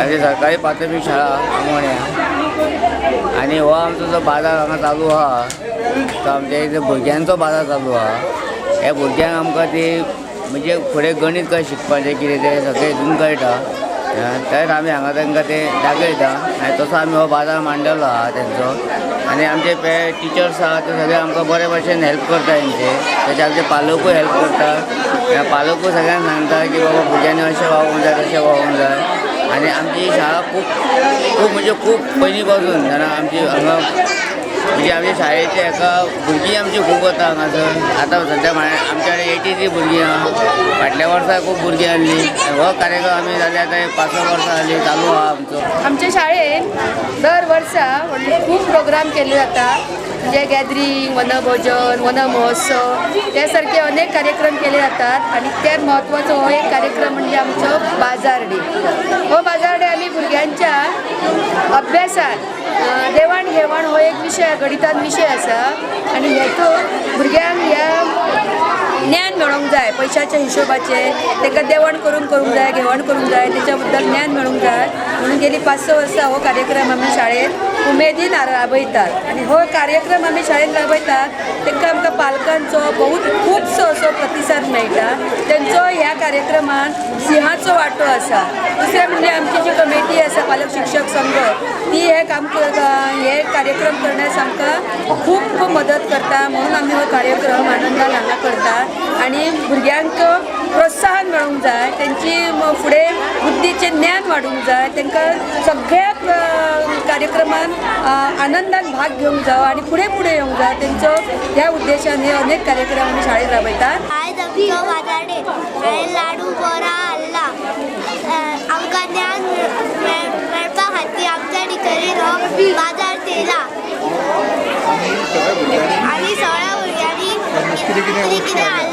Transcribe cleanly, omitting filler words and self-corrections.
आमची सरकारी प्राथमीक शाळा आमोण्या. आनी हो आमचो जो बाजार हांगा चालू आहा तो आमच्या इथे भुरग्यांचो बाजार चालू आहा. ह्या भुरग्यांक आमकां ती म्हणजे फुडें गणीत कशें शिकपाचें कितें तें सगळें हितून कळटा. तेच आमी हांगा तांकां ते दाखयता आनी तसो आमी हो बाजार मांडलेलो आहा तेंचो. आनी आमचे टिचर्स आहा ते सगळे आमकां बरे भशेन हेल्प करता हेंचे. तशें आमचे पालकूय हेल्प करता. पालकूय सगळ्यांक सांगता की बाबा भुरग्यांनी अशें वागोवंक जाय तशें वागोवंक जाय. आनी आमची शाळा खूब खूब म्हणजे खूब पयलीं पासून जाणा आमची हांगा म्हणजे आमच्या शाळेचे एका भुरगीं आमची खूब वता हांगासर. आतां सद्या आमच्या कडेन 83 भुरगीं आहा. फाटल्या वर्सा खूब भुरगीं आहली. हो कार्यक्रम आमी जाले आतां 5-6 वर्सां जालीं चालू आहा आमचो. आमच्या शाळेन दर वर्सा व्हडले खूब प्रोग्राम केल्ले जाता, म्हणजे गॅदरींग, वनभोजन, वनमहोत्सव त्या सारखे अनेक कार्यक्रम केले जातात. आनी त्यात म्हत्वाचो हो एक कार्यक्रम म्हणजे आमचो बाजार डे. हो बाजार डे आमी भुरग्यांच्या अभ्यासात देवाण घेवाण हो एक विशय, गणितान विशय आसा. आनी हेतून भुरग्यांक ह्या ज्ञान मेळोंक जाय, पयशाच्या हिशोबाचे तांकां देवण करूंक करूंक जाय, घेवण करूंक जाय, तेच्या बद्दल ज्ञान मेळूंक जाय. म्हणून गेली 5-6 वर्सां हो कार्यक्रम आमी शाळेंत उमेदीन राबयतात. आनी हो कार्यक्रम आमी शाळेंत राबयतात तांकां आमकां पालकांचो बहुत खुबसो असो प्रतिसाद मेळटा. तेंचो ह्या कार्यक्रमान सिंहाचो वांटो आसा. दुसरें म्हणजे आमची जी कमिटी आसा पालक शिक्षक संघ, ती हे काम हे कार्यक्रम करण्यास आमकां खूब मदत करता. म्हणून आमी हो कार्यक्रम आनंदान हांगा करता. आनी भुरग्यांक प्रोत्साहन मेळूंक जाय, तेंची फुडें बुद्धीचें ज्ञान वाडूंक जाय, तांकां सगळ्या कार्यक्रमान आनंदान भाग घेवंक जावो आनी फुडें फुडें येवंक जाय. तेंचो ह्या उद्देशान हे अनेक कार्यक्रम आमी शाळेंत राबयतात. आयज आमचो बाजार डे. हांवें लाडू बोरा हाडला. आमकां ज्ञान मेळपा खातीर आमच्या टिचरीन हो बाजार केला आनी सगळ्या भुरग्यांनी कितें हाडला.